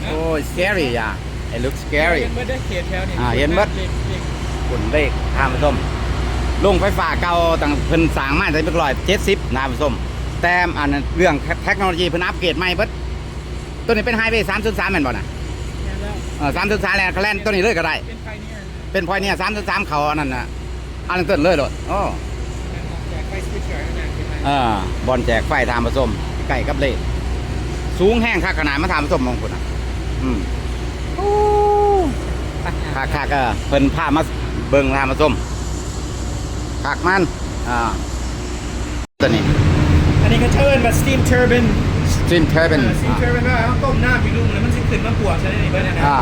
ໂອ້ຍ ສະແກຣີ ອ່າ it looks scary. ເຫັນເບິດເດ້ ເຂດແຖວນີ້ ອ່າ ເຫັນເບິດ ເລກ ເລກ ພຸ້ນເລກ ທ່ານຜູ້ຊົມ. ໂຮງໄຟຟ້າເກົ່າ ຕັ້ງເພິ່ນສ້າງມາແຕ່ເຈັດຮ້ອຍເຈັດສິບ ທ່ານຜູ້ຊົມ. ແຕ່ອັນເລື່ອງເທັກໂນໂລຢີເພິ່ນອັບເກຣດໃໝ່ເບິດ. ໂຕນີ້ເປັນໄຮເວສາມສູນສາມແມ່ນບໍ່ນະ? ແມ່ນແລ້ວ ເອີ ສາມສູນສາມ ແລ່ນ ກໍແລ່ນໂຕນີ້ເລີຍກໍໄດ້. ເປັນໄພເນຍ ເປັນໄພເນຍ ສາມສູນສາມ ເຂົ້າອັນນັ້ນນະ ອາລັງຕັນເລີຍໂລດ. ໂອ້ ແມ່ນ ບ່ອນແຈກໄຟ ສະວິດເຊີ ເອີ ບ່ອນແຈກໄຟ ທ່ານຜູ້ຊົມ ໃກ້ກັບເລກ ສູງແຮງຄັກຂະໜາດ ມາທ່ານຜູ້ຊົມເບິ່ງພຸ້ນນະ. ອືມ ໂອ້ ຄັກໆ. ເອີ ເພິ່ນພາມາເບິ່ງ ທ່ານຜູ້ຊົມ ຄັກມັນ ອ່າ ຕົວນີ້ ອັນນີ້ເຂົາເອີ້ນວ່າ ສະຕີມເຕີບິນ ສະຕີມເຕີບິນ ເອີ ສະຕີມເຕີບິນ ອ່າ ແປວ່າເຮົາຕົ້ມນ້ຳຢູ່ລຸ່ມ ແລ້ວມັນຊິຂຶ້ນມາບວກໃສ່ໃນນີ້ເບິດຫັ້ນນະ. ອ່າ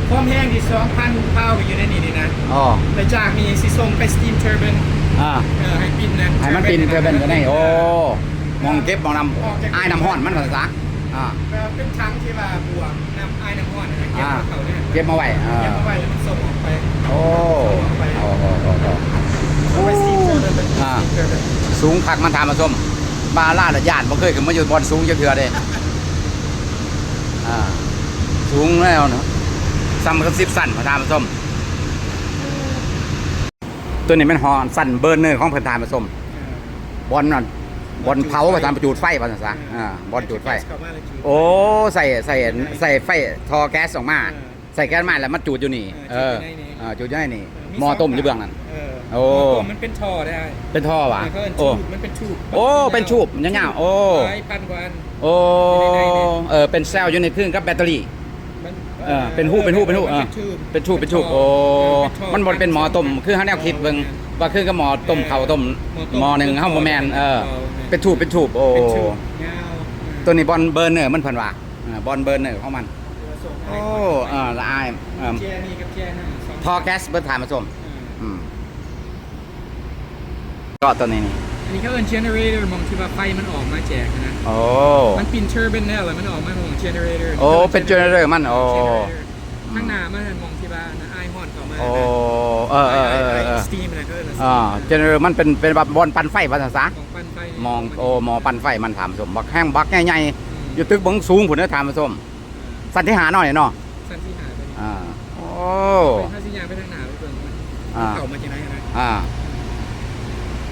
ຄວາມແຮງທີ່ສອງພັນພາວນ ຢູ່ໃນນີ້ນີ້ນະ. ອໍ ແລ້ວຈາກນີ້ຊິສົ່ງໄປສະຕີມເຕີບິນ ອ່າ ເອີ ໃຫ້ປິ່ນນະ ໃຫ້ມັນປິ່ນເຕີບິນຢູ່ໃນ. ໂອ້ ເອີ ໝ່ອງເກັບໝ່ອງນ້ຳ ອາຍນ້ຳຮ້ອນມັນວ່າຊັ້ນຊະ. ອ່າ ແປວ່າເປັນຖັງທີ່ວ່າບວກນ້ຳ ອາຍນ້ຳຮ້ອນຫັ້ນນະ ເກັບ ອ່າ ເຂົ້າເດ້ ເກັບມາໄວ້ ອ່າ ເກັບມາໄວ້ແລ້ວມັນສົ່ງອອກໄປ. ໂອ້ ໂອ້ ໂອ້ ໂອ້ ໂອ້ ໂອ້ ເອົາໄວ້ສະຕີມເຕີບິນ ອ່າ ສະຕີມເຕີບິນ ສູງຄັກມັນທ່ານຜູ້ຊົມ. ມາລາວລະຢ້ານ ບໍ່ເຄີຍຂຶ້ນມາຢູ່ບ່ອນສູງຈັກເທື່ອເດ້. ອ່າ ສູງແລ້ວເນາະ ສ່ຳກັບສິບຊັ້ນ ທ່ານຜູ້ຊົມ. ຕົວນີ້ແມ່ນຫ້ອງຊັ້ນເບີນເນີຂອງເພິ່ນ ທ່ານຜູ້ຊົມ. ເອີ ບ່ອນນັ້ນ ບ່ອນເຜົາ ບ່ອນຈູດໄຟ ວ່າຊັ້ນ ຈູດໄຟ ວ່າຊັ້ນຊະ. ເອີ ອ່າ ບ່ອນຈູດໄຟ. ໂອ້ ໃສ່ ໃສ່ ໃສ່ໄຟ ທໍ່ແກັສອອກມາ. ເອີ ໃສ່ແກັສມາແລ້ວມາຈູດຢູ່ນີ້. ເອີ ເອີ ຈູດຢູ່ໃນນີ້ ເອີ ຈູດຢູ່ໃນນີ້. ເອີ ມີ ໝໍ້ຕົ້ມຢູ່ເບື້ອງນັ້ນ. ເອີ ໂອ້ ໝໍ້ຕົ້ມມັນເປັນທໍ່ໄດ້. ເປັນທໍ່ຫວາ? ເອີ ເຂົາເອີ້ນ ໂອ້ ທູບ ມັນເປັນທູບ. ໂອ້ ເປັນທູບຍາວໆ. ໂອ້ ຫຼາຍພັນກວ່າອັນ. ໂອ້ ເອີ ເປັນແຊວຢູ່ໃນຄືນກັບແບັດເຕີຣີ. ມັນ ເອີ ເປັນຮູບ ເປັນຮູບ ເປັນຮູບ. ເອີ ເປັນທູບ ເປັນທູບ ເປັນທໍ່. ໂອ້ ເປັນທໍ່ ມັນບໍ່ໄດ້ເປັນໝໍ້ຕົ້ມ ຄືເຮົາແນວຄິດເບິ່ງ ວ່າຄືກັບໝໍ້ຕົ້ມເຂົ້າ ຕົ້ມ ເອີ ໝໍ້ໜຶ້ງເຮົາ ບໍ່ແມ່ນ. ເອີ ເປັນທູບ ເປັນທູບ. ໂອ້ ເປັນທູບຍາວ. ເອີ ຕົວນີ້ບ່ອນເບີນເນີມັນ ເພິ່ນວ່າ ອ່າ ບ່ອນເບີນເນີຂອງມັນ. ໂອ້ ເອີ ລະອາຍ ເອີ ແຈນີ້ກັບແຈນັ້ນ ທໍ່ແກັສເບີນ ທ່ານຜູ້ຊົມ. ເອີ ອືມ ເກາະຕົວນີ້ນີ້ ອັນນີ້ເຂົາເອີ້ນເຈເນີເຣເຕີ ໝ່ອງທີ່ວ່າໄຟມັນອອກມາແຈກຫັ້ນນະ. ໂອ້ ມັນປິ່ນເຕີບິນແລ້ວ ແລ້ວມັນອອກມາໝ່ອງເຈເນີເຣເຕີ. ໂອ້ ເປັນເຈເນີເຣເຕີມັນ. ໂອ້ ອືມ ທາງໜ້າມັນໝ່ອງທີ່ວ່າອາຍຮ້ອນເຂົ້າມາ. ໂອ້ ເອີ ເອີ ສະຕີມຫັ້ນນະ ເຂົາເອີ້ນວ່າສະຕີມ. ອ່າ ເຈເນີເຣເຕີມັນເປັນ ເປັນແບບບ່ອນປັ່ນໄຟວ່າຊັ້ນຊະ. ໝ່ອງປັ່ນໄຟ ໝ່ອງ ໂອ້ ໝໍ້ປັ່ນໄຟມັນ ທ່ານຜູ້ຊົມ. ບັກແຮງ ບັກໃຫຍ່ໆ ຢູ່ຕຶກເບື້ອງສູງພຸ້ນເດີ ທ່ານຜູ້ຊົມ. ຊັ້ນທີຫ້າເນາະນີ້ເນາະ ຊັ້ນທີຫ້າຕົວນີ້. ອ່າ ໂອ້ ເຮົາຊິຍ່າງໄປທາງໜ້າໄປເບິ່ງມັນ ອ່າ ເຂົ້າມາຈັ່ງໃດນະ. ອ່າ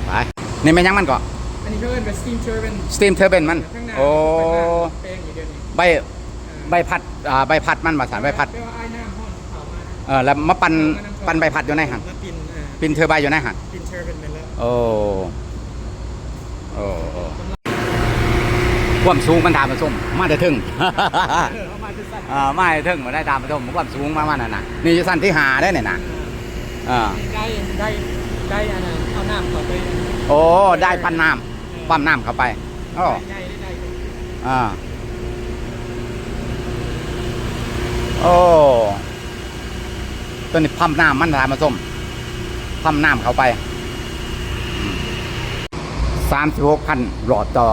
ໄປ ນີ້ແມ່ນຫຍັງມັນເກາະ? ອັນນີ້ເຂົາເອີ້ນວ່າສະຕີມເຕີບິນ ສະຕີມເຕີບິນມັນ. ໂອ້ ແປງຢູ່ດຽວນີ້ ໃບ ອ່າ ໃບພັດ ອ່າ ໃບພັດມັນວ່າຊັ້ນ ໃບພັດ. ແປວ່າອາຍນ້ຳຮ້ອນເຂົ້າມາ ເອີ ແລ້ວມາປັ່ນ ປັ່ນໃບພັດຢູ່ໃນຫັ້ນ ມາປິ່ນ ອ່າ ປິ່ນເຕີໄບຢູ່ໃນຫັ້ນ. ປິ່ນເຕີບິນແມ່ນແລ້ວ. ໂອ້ ໂອ້ ໂອ້ ຄວາມສູງມັນ ທ່ານຜູ້ຊົມ ມາແຕ່ເທິງ. ເອີ ເຮົາມາແຕ່ ເອີ ມາໃຫ້ເຖິງບໍ່ໄດ້ ທ່ານຜູ້ຊົມ ຄວາມສູງປະມານນັ້ນນະ. ນີ້ຢູ່ຊັ້ນທີຫ້າເດ້ນີ້ນະ. ເອີ ໄດ້ ໄດ້ ໄດ້ອັນນັ້ນ ເອົານ້ຳເຂົ້າໄປ. ໂອ້ ໄດ້ປັ່ນນ້ຳ ເອີ ປ້ຳນ້ຳເຂົ້າໄປ. ໂອ້ ໄດ້ ໄດ້ ໄດ້ ອ່າ ໂອ້ ຕົວນີ້ປ້ຳນ້ຳມັນ ທ່ານຜູ້ຊົມ ປ້ຳນ້ຳເຂົ້າໄປ. ສາມສິບຫົກພັນຫຼອດຕໍ່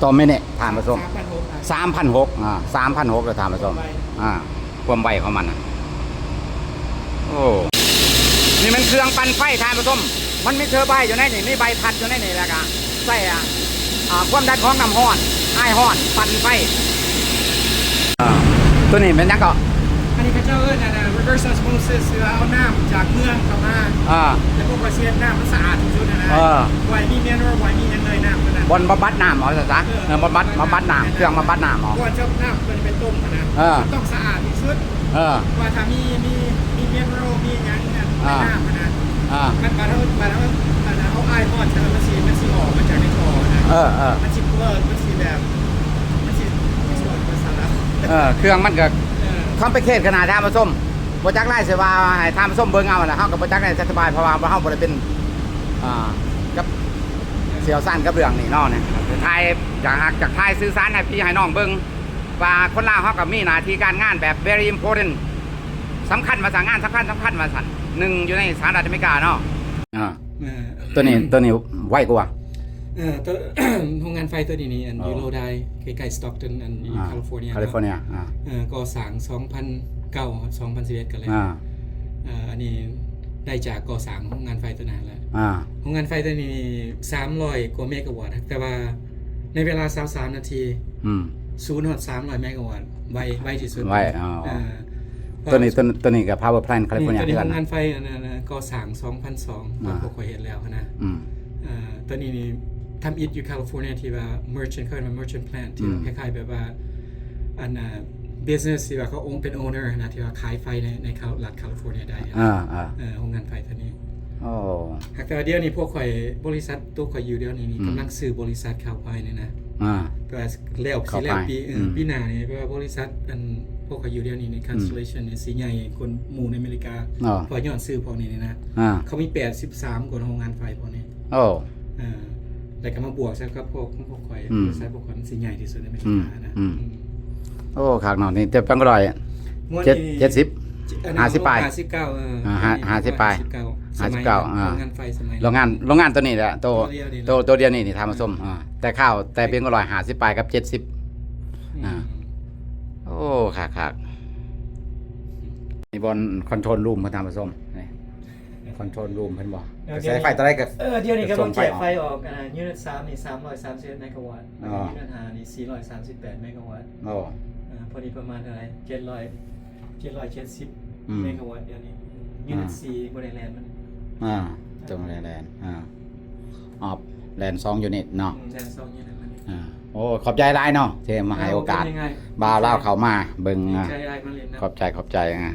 ຕໍ່ມິນິດ ທ່ານຜູ້ຊົມ. ສາມພັນຫົກ ອ່າ ສາມພັນຫົກເດີ ທ່ານຜູ້ຊົມ. ຄວາມໄວ ອ່າ ຄວາມໄວຂອງມັນນະ. ໂອ້ ນີ້ມັນເຄື່ອງປັ່ນໄຟ ທ່ານຜູ້ຊົມ. ມັນມີເທີໄບຢູ່ໃນນີ້ ມີໃບພັດຢູ່ໃນນີ້ ແລ້ວກະໃຊ້ ອ່າ ຄວາມດັນຂອງນ້ຳຮ້ອນ ອາຍຮ້ອນ ປັ່ນໄຟ. ອ່າ ຕົວນີ້ແມ່ນຫຍັງເກາະ? ອັນນີ້ເຂົາເຈົ້າເອີ້ນ ອັນ reverse osmosis ຄືວ່າເອົານ້ຳຈາກເມືອງເຂົ້າມາ. ອ່າ ແລ້ວພວກຂ້ອຍຊິເຮັດນ້ຳມັນສະອາດທີ່ສຸດນະ. ເອີ ບໍ່ໃຫ້ມີ mineral ບໍ່ໃຫ້ມີຫຍັງເລີຍ ນ້ຳຕົວນັ້ນ. ບ່ອນບຳບັດນ້ຳເອົາຊະ ເອີ ເອີ ບຳບັດ ບຳບັດນ້ຳ ເຄື່ອງບຳບັດນ້ຳເອົາ. ກ່ອນຈະເອົານ້ຳຕົວນີ້ໄປຕົ້ມຫັ້ນນະ ເອີ ມັນຕ້ອງສະອາດທີ່ສຸດ. ເອີ ວ່າຖ້າມີ ມີ ມີ mineral ມີຫຍັງໃນ ອ່າ ນ້ຳຫັ້ນນະ. ອ່າ ມັນ ບາດເຮົາ ບາດເຮົາ ບາດເຮົາອາຍຮ້ອນ ມັນຊິ ມັນຊິອອກມາຈາກໃນທໍ່ຫັ້ນນະ. ເອີ ເອີ ມັນຊິເປີດ ມັນຊິແບບ ມັນຊິ ມັນຊິອອກພາສາລາວ. ເອີ ເຄື່ອງມັນກໍ ເອີ ຄອມພລິເຄດຂະໜາດ ທ່ານຜູ້ຊົມ. ບໍ່ຈັກຫຼາຍ ຊິວ່າໃຫ້ທ່ານຜູ້ຊົມເບິ່ງເອົາແຫຼະ ເຮົາກໍບໍ່ຈັກໄດ້ອະທິບາຍ ເພາະວ່າເຮົາບໍ່ໄດ້ເປັນ ອ່າ ກັບ ຊ່ຽວຊານກັບເລື່ອງນີ້ເນາະ. ນີ້ຖ່າຍ ຢາກ ຢາກຖ່າຍສື່ສານໃຫ້ພີ່ໃຫ້ນ້ອງເບິ່ງວ່າຄົນລາວເຮົາກໍມີໜ້າທີ່ການງານແບບ very important ສຳຄັນວ່າຊັ້ນ ງານສຳຄັນ ສຳຄັນວ່າຊັ້ນ ໜຶ່ງຢູ່ໃນສະຫະລັດອາເມລິກາເນາະ. ອ່າ ເອີ ຕົວນີ້ ຕົວນີ້ໄວກວ່າ ເອີ ໂຮງງານໄຟຕົວນີ້ນີ້ ອັນ ອໍ ຢູ່ Lodi ໃກ້ໆ Stockton ອັນ ຢູ່ ອ່າ California ເນາະ California ອ່າ ເອີ ກໍ່ສ້າງສອງພັນເກົ້າ ສອງພັນສິບເອັດ ກັນແລ້ວ. ອ່າ ເອີ ອັນນີ້ໄດ້ຈາກກໍ່ສ້າງໂຮງງານໄຟຕົວນັ້ນແຫຼະ. ອ່າ ໂຮງງານໄຟຕົວນີ້ນີ້ ສາມຮ້ອຍກວ່າເມກາວັດ ແຕ່ວ່າໃນເວລາຊາວສາມນາທີ ອືມ ສູນຮອດສາມຮ້ອຍເມກາວັດ ໄວ ໄວທີ່ສຸດ. ໄວ ອໍ ເອີ ຕົວນີ້ ຕົວ ຕົວນີ້ກໍ power plant California ຄືກັນ. ໂຮງງານໄຟອັນນັ້ນ ກໍ່ສ້າງສອງພັນສອງ ອ່າ ພວກຂ້ອຍເຮັດແລ້ວຫັ້ນນະ. ອືມ ເອີ ຕົວນີ້ນີ້ ທຳອິດຢູ່ California ທີ່ວ່າ merchant ເຂົາເອີ້ນວ່າ merchant plant ທີ່ ອືມ ວ່າຄ້າຍໆແບບວ່າ ອັນ business ທີ່ວ່າເຂົາເປັນ owner ນະ ທີ່ວ່າຂາຍໄຟໃນ ໃນລັດ California ໄດ້. ອ່າ ອ່າ ເອີ ໂຮງງານໄຟຕົວນີ້. ໂອ້ ຫາກແຕ່ວ່າດຽວນີ້ພວກຂ້ອຍ ບໍລິສັດຕົວຂ້ອຍຢູ່ດຽວນີ້ນີ້ ອືມ ກຳລັງຊື້ບໍລິສັດເຂົ້າພາຍນີ້ນະ. ອ່າ ແປວ່າແລ້ວ ເຂົ້າພາຍ ຊິແລ້ວປີ ເອີ ອືມ ປີໜ້ານີ້ ແປວ່າບໍລິສັດ ອັນ ພວກຂ້ອຍຢູ່ດຽວນີ້ນີ້ ອືມ Constellation ນີ້ຊິໃຫຍ່ກວ່າໝູ່ໃນອາເມລິກາ. ອໍ ເພາະຍ້ອນຊື້ພວກນີ້ນີ້ນະ. ອ່າ ເຂົາມີແປດສິບສາມກວ່າໂຮງງານໄຟພວກນີ້. ໂອ້ ເອີ ແລ້ວກໍມາບວກໃສ່ກັບພວກຂອງພວກຂ້ອຍ ອືມ ບໍລິສັດພວກຂ້ອຍມັນຊິໃຫຍ່ທີ່ສຸດໃນອາເມລິການະ. ອືມ ອືມ ອືມ ໂອ້ ຄັກເນາະ ນີ້ແຕ່ແປງກໍໄດ້ ເຈັດ ເຈັດສິບ ຫ້າສິບປາຍ ຫ້າສິບປາຍ ຫ້າສິບປາຍ ຫ້າສິບເກົ້າ ອ່າ ໂຮງງານໄຟສະໄໝ ໂຮງງານ ໂຮງງານຕົວນີ້ແຫຼະ ໂຕ ໂຕດຽວນີ້ ໂຕດຽວນີ້ນີ້ ທ່ານຜູ້ຊົມ. ອ່າ ອ່າ ແຕ່ຄາວ ແຕ່ເປັນກໍຮ້ອຍຫ້າສິບປາຍກັບເຈັດສິບ. ອືມ ອ່າ ໂອ້ ຄັກໆ ນີ້ບ່ອນ control room ເພິ່ນ ທ່ານຜູ້ຊົມ ນີ້ control room ເພິ່ນບໍ່ ກະແສໄຟຕົວໃດກໍ ເອີ ດຽວນີ້ກຳລັງແຈກໄຟອອກ. ອ່າ unit ສາມນີ້ສາມຮ້ອຍສາມສິບເອັດເມກາວັດ ອໍ unit ຫ້ານີ້ສີ່ຮ້ອຍສາມສິບແປດເມກາວັດ. ອໍ ເອີ ພໍດີປະມານເທົ່າໃດ ເຈັດຮ້ອຍ ເຈັດຮ້ອຍເຈັດສິບ ອືມ ເມກາວັດດຽວນີ້. ອືມ unit ອ່າ ສີ່ບໍ່ໄດ້ແລ່ນມັນ ອ່າ ຈະບໍ່ໄດ້ແລ່ນ ອ່າ ອອບແລ່ນສອງ unit ເນາະ. ອືມ ແລ່ນສອງ unit ມັນ ອ່າ ໂອ້ ຂອບໃຈຫຼາຍເນາະ ທີ່ມາໃຫ້ໂອກາດ ເອີ ບໍ່າລາວເຂົ້າມາເບິ່ງ. ຂອບໃຈ ຂອບໃຈ ອ່າ